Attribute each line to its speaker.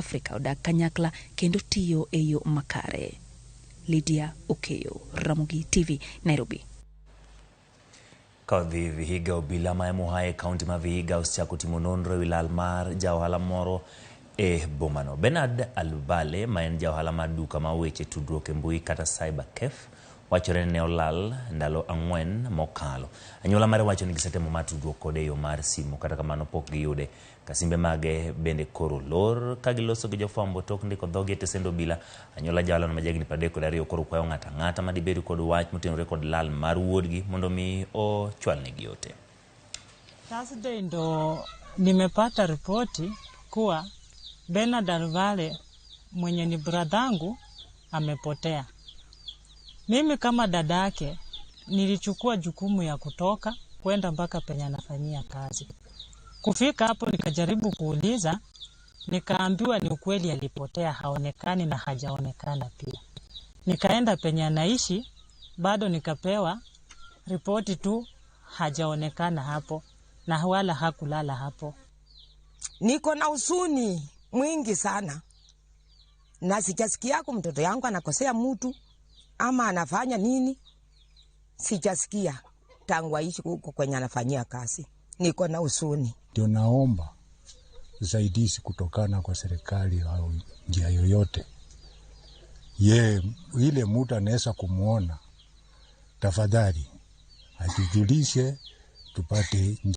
Speaker 1: Afrika odak kanyakla kendo tiyo e yo makare. Lydia Okeyo, Ramogi TV, Nairobi.
Speaker 2: Ka odhi Vihiga, obila ma Emuhaya e kaunti ma Vihiga osechako timo nonro ewi lal mar ja ohala moro e bomano. Bernard Alubale, ma en ja ohala mar duka ma weche tudruok e mbui kata cyber cafe, wachore ni ne olal ndalo 4 mokalo. Anyuola mare wacho ni gisetemo mar tudruok kode e yo mar simu, kata kamano pok giyude. Kasimbe mage bende koro lor ka giloso gi jofwambo tok ndiko dhogi e tesend obila. Anyuola jaohalano ma jahigni 32 koro kwayo ng'ato ang'ata madibed kod wach motenore kod lal mar wuodgi mondo mi ochwalnegi ote.
Speaker 3: Thursday ndo nimepata ripoti kuwa Bernard Alvale mwenye ni bradhangu amepotea. Mimi kama dadake nilichukua jukumu ya kutoka kwenda mpaka penye anafanyia kazi. Kufika hapo nikajaribu kuuliza, nikaambiwa ni ukweli alipotea, haonekani na hajaonekana pia. Nikaenda penye anaishi, bado nikapewa ripoti tu hajaonekana hapo na wala hakulala hapo.
Speaker 4: Niko na huzuni mwingi sana, na sijasikia mtoto yangu anakosea mtu ama anafanya nini, sijasikia tangu aishi huko kwenye anafanyia kazi. Niko na huzuni.
Speaker 5: Ndio naomba usaidizi kutokana kwa serikali au njia yoyote, ye ile mtu anaweza kumwona, tafadhali atujulishe tupate.